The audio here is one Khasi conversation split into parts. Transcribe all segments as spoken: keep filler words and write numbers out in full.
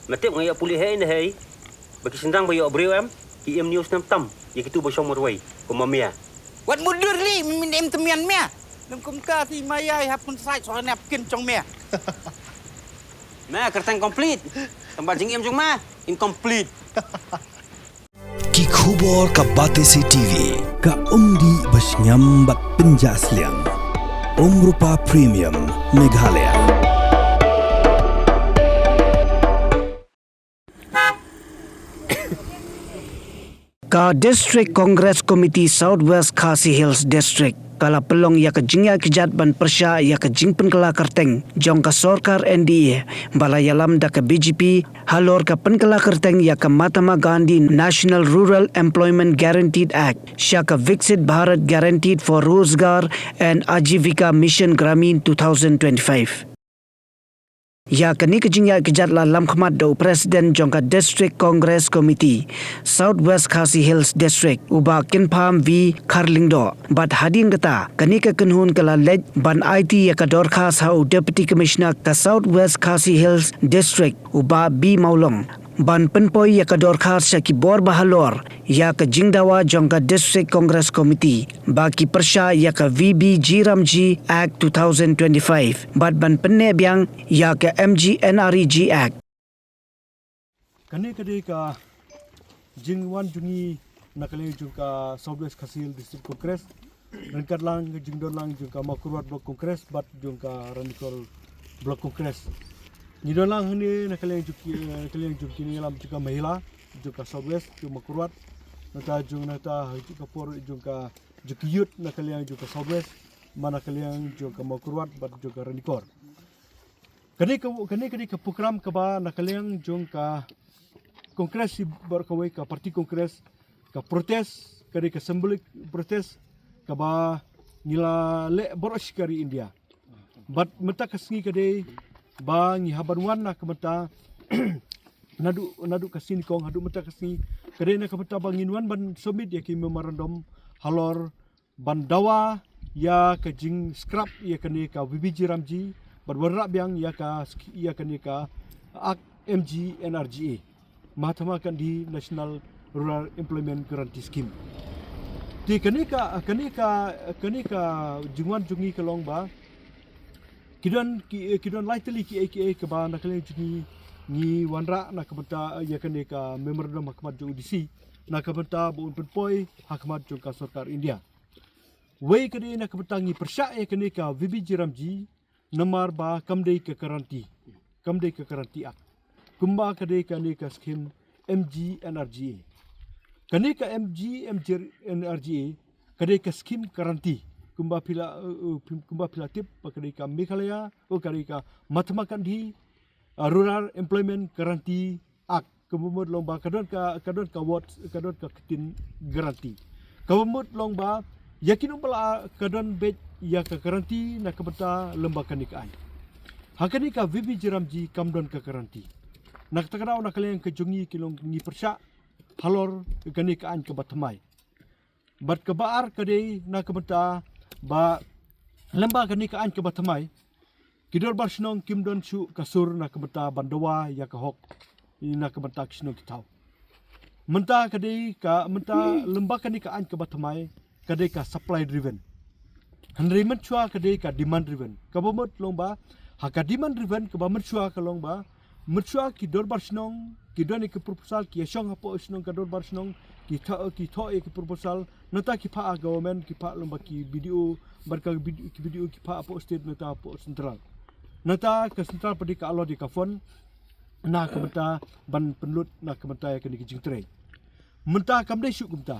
Ma tip nga ïoh pule hei ne hei. Ba ki shynrang ba ïoh briew em, ki im news nam tam ïa kitu ba shong marwei kum ma mia. Wat mudur li, min im temian mia. Lem kumta ti ma ïai hap kun sait soal ne ap kin chong mia. Ma kyrteng complete. Tang ba jingim jong ma incomplete. Ki khubor ka Batesi T V. Ka umdih ba sngem bad pynjah sliang. Umrupa Premium Meghalaya. Ka District Congress Committee South West Khasi Hills District ka la pynlong ïa ka jingïaid kjat ban pyrshah ïa ka jingpynkylla kyrteng jong ka sorkar N D A ba la ïalam da ka B J P halor ka pynkylla kyrteng ïa ka Mahatma Gandhi National Rural Employment Guaranteed Act sha ka Viksit Bharat Guaranteed for Rozgar and Ajivika Mission Gramin two thousand twenty-five. Ïa kane ka jingïaid kjat la lam khmat da u President jong ka District Congress Committee South West Khasi Hills District, u Bah Kynpham V Kharlyngdoh. Bad hadien kata, kane ka kynhun ka la leit ban aiti ïa ka dorkhas ha u Deputy Commissioner ka South West Khasi Hills District, u Bah B Mawlong, ban pynpoi ïa ka dorkhas sha ki bor bahalor ïa ka jingdawa jong ka District Congress Committee ba ki pyrshah ïa ka V B G Ramji Act two thousand twenty-five bad ban pynneh biang ïa ka M G N R E G Act. Kane ka dei ka jingwan jong ngi na ka liang jong ka South West Khasi Hills District Congress. Ryngkat lang ka jingdon lang jong ka Mawkyrwat Block Congress bad jong ka Ranikor Block Congress. Ngi don lang hangne na ka liang jong ki, na ka liang jong ki nongïalam jong ka mahila jong ka South West jong Mawkyrwat. Nangta jong nangta ha jong ka por jong ka jong ki youth na ka liang jong ka South West, ma na ka liang jong ka Mawkyrwat bad jong ka Ranikor. Kane ka, kane ka dei ka program kaba na ka liang jong ka Congress hi baroh kawei ka party Congress ka protest, ka dei ka symbolic protest kaba ngi la leh baroh shi kari India. Bad mynta ka sngi ka dei ba ngi hap ban wan na ka mynta naduh, naduh ka sngi nyngkong haduh mynta ka sngi ka dei na ka mynta ba ngin wan ban submit ïa ki memorandum halor ban dawa ïa ka jing scrap ïa kane ka V B G Ramji bad wanrah biang ïa ka sk-, ïa kane ka Act M G N R G A, Mahatma Gandhi National Rural Employment Guarantee Scheme. Te kane ka, kane ka, kane ka jingwan jong ngi ka long ba ki don ki, ki don lai tylli kiei kiei kaba na ka liang jong ngi ngi wanrah na ka bynta ïa kane ka memorandum ha khmat jong u D C na ka bynta ba un pynpoi ha khmat jong ka sorkar India. Wei ka dei na ka bynta ngi pyrshah ïa kane ka V B G Ramji namar ba kam dei ka guarantee, kam dei ka guarantee act. Kumba ka dei kane ka skim M G N R G A. Kane ka M G, M G N R G A ka dei ka skim guarantee. Kumba phi la, uh, uh, kumba phi la tip ba ka dei ka Meghalaya, oh, ka dei ka Mahatma Gandhi, uh, Rural Employment Guarantee Act, kaba mut long ba ka don ka, ka don ka word, ka don ka ktien guarantee. Kaba mut long ba ïa ki nong ba la ka don beit ïa ka guarantee na ka bynta lem bad kane ka aiñ. Ha kane ka V B G Ramji kam don ka guarantee. Na kata ka daw na ka liang ka jong ngi ki long ngi pyrshah halor kane ka aiñ kaba thymmai. Bad kaba ar ka dei na ka bynta ba lem bad kane ka aiñ kaba thymmai, ki dorbar shnong kim don shuh ka sur na ka bynta ban dawa ïa ka hok na ka bynta ki shnong ki thaw. Mynta ka dei ka, mynta lem bad kane ka aiñ kaba thymmai ka dei ka supply driven. Hynrei mynshuwa ka dei ka demand driven. Kaba mut long ba ha ka demand driven kaba mynshuwa ka long ba mynshuwa ki dorbar shnong ki don ïa ki proposal, ki ïa shong hapoh shnong ka dorbar shnong, ki thoh, ki thoh ïa ki proposal, nangta ki phah ha government, ki phah lem bad ki B D O, bad ka B D O, ki B D O ki phah hapoh state nangta hapoh central. Nangta ka central pat ka allot ïa ka fund na ka bynta ban pynlut na ka bynta ïa kane ka jingtrei. Mynta kam dei shuh kumta.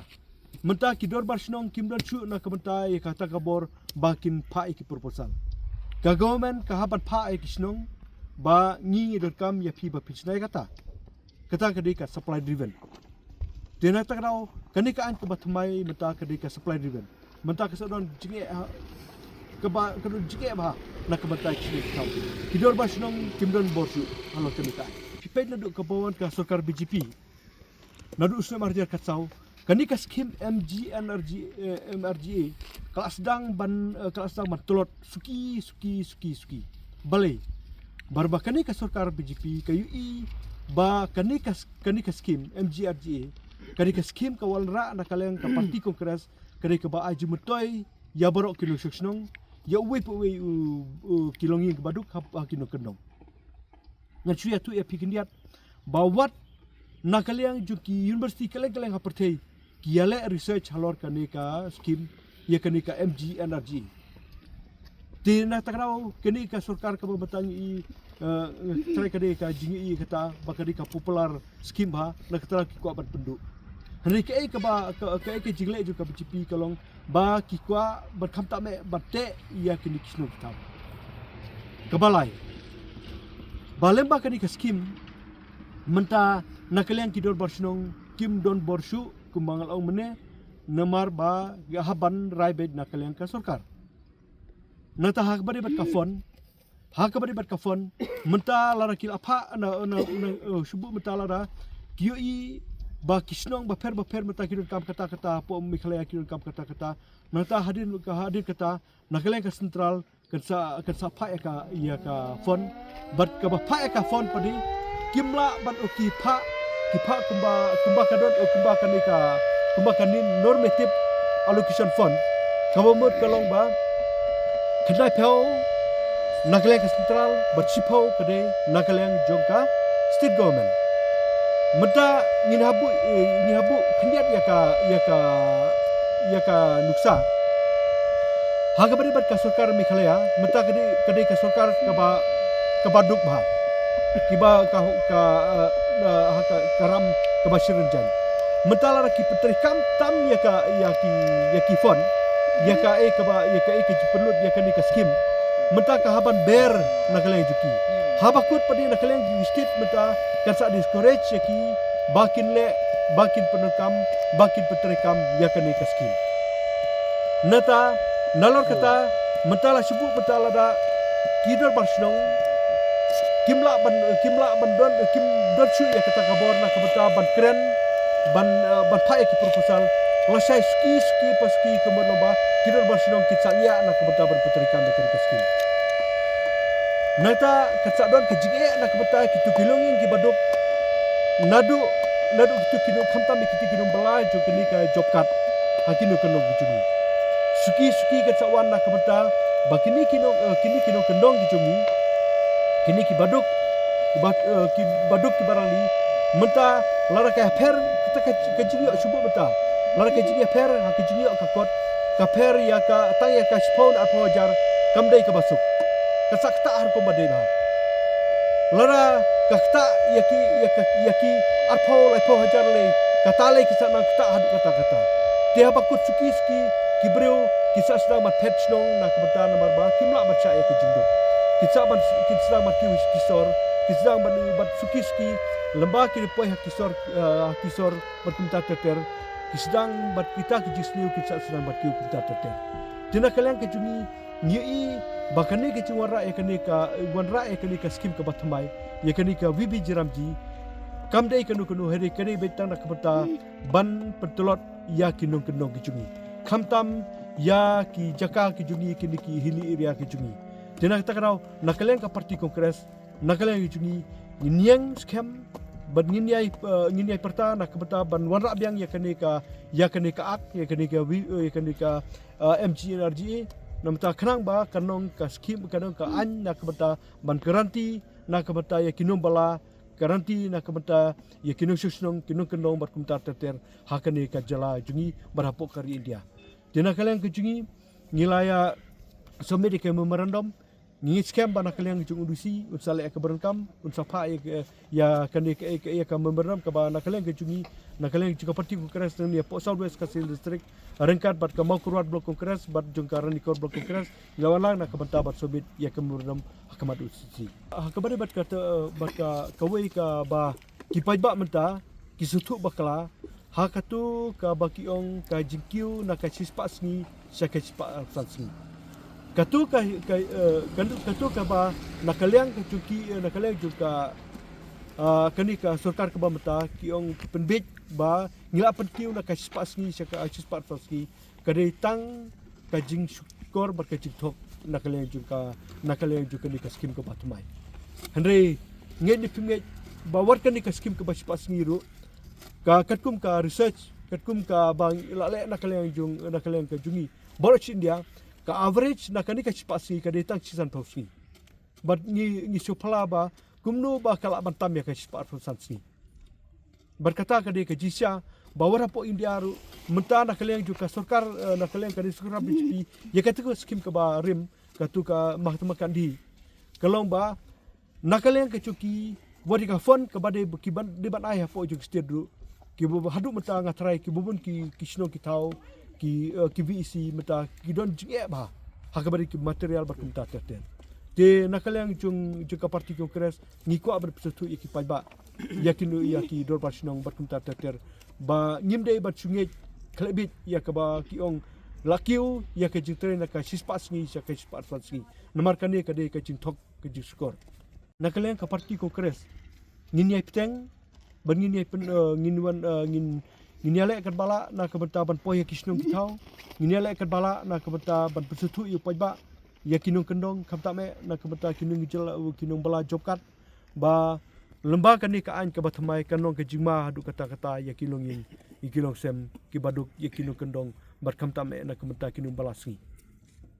Mynta ki dorbar shnong kim don shuh na ka bynta ïa kata ka bor ba kin phah ïa ki proposal. Ka government ka hap ban phah ïa ki shnong ba ngi ngi donkam ïa phi ba phin shna ïa kata. Kata ka dei ka supply driven. Te na kata ka daw kane ka aiñ kaba thymmai mynta ka dei ka supply driven. Mynta ka sa don jingeh ha, kaba ka don jingeh bha na ka bynta ki shnong ki thaw. Ki dorbar shnong kim don bor shuh halor kane ka aiñ. Phi peit naduh kaba wan ka sorkar B J P. Naduh u snem ar hajar khatsaw, kane ka skim M G N R G, eh, M R G A ka la sdang ban, eh, ka la sdang ban tlot suki, suki, suki, suki. Balei? Namar ba kane ka sorkar B J P ka ïohi ba kane ka, kane ka skim M G N R G E, kane ka skim ka wanrah na ka liang ka party Congress, kane kaba ai jingmyntoi ïa baroh ki nongshong shnong, ïa uwei pa uwei u, u ki longïing kaba duk ha, ha ki nongkyndong. Ngan shu ïathuh ïa phi khyndiat ba wat na ka liang jong ki university kylleng kylleng ha pyrthei ki ïaleh research halor kane ka skim, ïa kane ka M G N R G E. Te na kata ka daw kane ka sorkar kaba mynta ngi i, eh, trai kane ka jingïohi kata ba kane ka popular skim ha, na kata ki kwah ban pynduh. Hynrei kaei kaba, ka, kaei ka jingleh jong ka B J P ka long ba ki kwah ban khamtam eh ban teh ïa kine ki shnong ki thaw. Kaba lai, ba lem ba kane ka skim mynta na ka liang ki dorbar shnong kim don bor shuh kumba nga la ong mynne, namar ba ha ban rai beit na ka liang ka sorkar. Nangta ha kaba dei bad ka fund, ha kaba dei bad ka fund, mynta lada ki la phah na, na, na, eh, shu bud mynta lada ki ïohi ba ki shnong bapher bapher mynta ki donkam katta katta, hapoh Meghalaya ki donkam katta katta. Nangta hadien, hadien kata na ka liang ka central kan sa, kan sa phah ïa ka, ïa ka fund. Bad kaba phah ïa ka fund pat de kim lah ban, oh, ki phah, ki phah kumba, kumba ka don, oh, kumba kane ka, kumba kane normative allocation fund. Kaba mut ka long ba khyndai phew na ka liang ka central bad shiphew ka dei na ka liang jong ka state government. Mynta ngin hap buh, eh, ngin hap buh khyndiat ïa ka, ïa ka, ïa ka nuksa. Ha kaba dei bad ka sorkar Meghalaya mynta ka dei, ka dei ka sorkar kaba, kaba duk bha, kiba ka, ka, eh, eh, ha ka, ka ram kaba shirin jaiñ. Mynta lada ki pyntreikam tam ïa ka, ïa ki, ïa ki fund, ïa kaei kaba, ïa kaei ka jingpynlut ïa kane ka skim, mynta ka ha ban ber na ka liang jong ki. Haba kut pat de na ka liang jong ki state mynta kan sa discourage ïa ki ba kin leh, ba kin pyndonkam, ba kin pyntreikam ïa kane ka skim. Nangta nalor kata mynta la shu bud mynta lada ki dorbar shnong kim lah ban, kim lah ban don, kim don shuh ïa kata ka bor na ka bynta ban kren, ban, eh, ban phah ïa ki proposal. Lashai suki suki pa suki ka mut long ba ki dorbar shnong kin sa ngiah na ka bynta ban pyntreikam ïa kane ka skim. Nangta kan sa don ka jingeh na ka bynta kito ki longïing kiba duk, naduh, naduh kito ki nong, khamtam ïa kito ki nongbylla jong kane ka job card ha ki nongkyndong ki jong ngi. Suki suki kan sa wan na ka bynta ba kine ki nong, eh, kine ki nongkyndong ki jong ngi, kine kiba duk, kiba, eh, kiba duk kiba rangli, mynta lada ka ïapher kata ka, ka jingïoh shu bud mynta, lada ka jingïapher ha ka jingïoh ka kot ka pher ïa ka, tang ïa ka shiphew ne arphew hajar, kam dei kaba suk. Ka sa ktah ha rukom ba dei bha. Lada ka ktah ïa ki, ïa ka, ïa ki arphew laiphew hajar lei, kata lei ka sa nang ktah haduh katta katta. Te haba kut suki suki ki briew ki sa sdang ban phet shnong na ka bynta namar ba kim lah ban shah ïa ka jingduk. Ki sa ban, ki sdang ban kiew ha ki sor, ki sdang ban, ban suki suki, lymba ki poi ha ki sor, eh, ha ki sor bad kumta ter ter. Ki sdang bad kita ki jingsniew ki sa sdang ban kiew kumta ter ter. Te na ka liang ka jong ngi, ngi ïohi ba kane ka jingwanrah ïa kane ka, wanrah ïa kane ka skim kaba thymmai, ïa kane ka V B G Ramji, kam dei kano kano, hynrei ka dei beit tang na ka bynta ban pyntlot ïa ki nongkyndong ki jong ngi, khamtam ïa ki jaka ki jong ngi, kine ki hilly area ki jong ngi. Te na kata ka daw na ka liang ka party Congress, na ka liang ka jong ngi, ngin ïeng skhem bad ngin ïai, eh, ngin ïai pyrta na ka bynta ban wanrah biang ïa kane ka, ïa kane ka act, ïa kane ka vi-, eh, ïa kane ka, eh, M G N R G E. Na ka bynta khnang ba kan long ka skim, kan long ka aiñ na ka bynta ban guarantee na ka bynta ïa ki nongbylla, guarantee na ka bynta ïa ki nongshong shnong, ki nongkyndong bad kumta ter ter ha kane ka jylla jong ngi bad hapoh ka ri India. Te na ka liang ka jong ngi, ngi la ïa submit ïa ka memorandum. Ngi ngeit skhem ba na ka liang jong u D C un sa leh ïa ka bynriew kam, un sa phah ïa ka, ïa kane ka, ïa ka, ïa ka memorandum kaba na ka liang ka jong ngi, na ka liang jong ka party Congress nangne hapoh South West Khasi Hills District, ryngkat bad ka Mawkyrwat Block Congress bad jong ka Ranikor Block Congress, ngi la wan lang na ka bynta ban submit ïa ka memorandum ha khmat u D C. Ha kaba dei bad ka, bad ka, kawei kaba ki paidbah mynta ki sngewthuh bakla ha kato kaba ki ong ka jingkiew na ka shispah sngi sha ka shispah arphew san sngi. Kato ka, ka, eh, kan-, kato kaba na ka liang ka jong ki, eh, na ka liang jong ka, ah, kane ka sorkar kaba mynta ki ong pynbeit ba ngi la pynkiew na ka shispah sngi sha ka shispah arphew san sngi. Ka dei tang ka jingshukor bad ka jingthok na ka liang jong ka, na ka liang jong kane ka skim kaba thymmai. Hynrei ngeit ne phim ngeit, Ba wat kane ka skim kaba shispah sngi ruh, ka katkum ka research, katkum kaba la leh na ka liang jong, na ka liang ka jong ngi baroh shi India, ka average na kane ka shispah sngi ka dei tang shispah sngi. Bad ngi, ngi shu pala ba kumno ba ka lah ban tam ïa ka shispah san sngi. Bad kata ka dei ka jingshisha ba wat hapoh India ruh mynta na ka liang jong ka sorkar, eh, na ka liang ka sorkar B J P, ïa katu ka skim kaba rim, katu ka Mahatma Gandhi, ka long ba na ka liang ka jong ki, wat ïa ka fund kaba dei ki ban, dei ban ai hapoh jong state ruh, kiba haduh mynta nga tharai kiba bun ki, ki shnong ki thaw, ki, eh, ki V E C mynta ki don jingeh bha ha kaba dei ki material bad kumta ter ter. Te na ka liang jong, jong ka party Congress ngi kwah ban pynsngewthuh ïa ki paidbah, ïa kino, ïa ki dorbar shnong bad kumta ter ter, ba ngim dei ban shu ngeit khlem bit ïa kaba ki ong la kiew ïa ka jingtrei na ka shispah sngi sha ka shispah san sngi. Namar kane ka dei ka jingthok, ka jingshukor. Na ka liang ka party Congress ngin ïai bteng, ban ngin ïai pyn, eh, ngin wan, eh, ngin, ngin ïaleh katba lah na ka bynta ban poi ïa ki shnong ki thaw, ngin ïaleh katba lah na ka bynta ban pynsngewthuh ïa u paidbah ïa ki nongkyndong, khamtam eh na ka bynta ki nongkyndong, ki nongbala job card, ba lyngba kane ka aiñ kaba thymmai kan long ka jingma haduh katta katta ïa ki longïing, ïa ki longsem kiba duk, ïa ki nongkyndong bad khamtam eh na ka bynta ki nongbala sngi.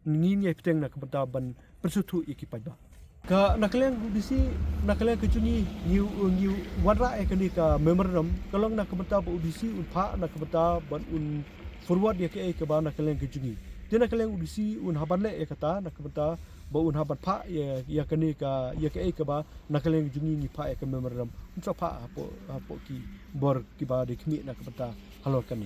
Ngin ïai bteng na ka bynta ban pynsngewthuh ïa ki paidbah. Ka na ka liang U D C, na ka liang ka jong ngi, ngi, ngi wanrah ïa kane ka memorandum, ka long na ka bynta ba U D C un phah na ka bynta ban un forward ïa kaei kaba na ka liang ka jong ngi. Te na ka liang U D C un hap ban leh ïa kata na ka bynta ba un hap ban phah ïa, ïa kane ka, ïa kaei kaba na ka liang ka jong ngi ngi phah ïa ka memorandum. Un sa phah hapoh, hapoh ki bor kiba dei khmih na ka bynta halor kane.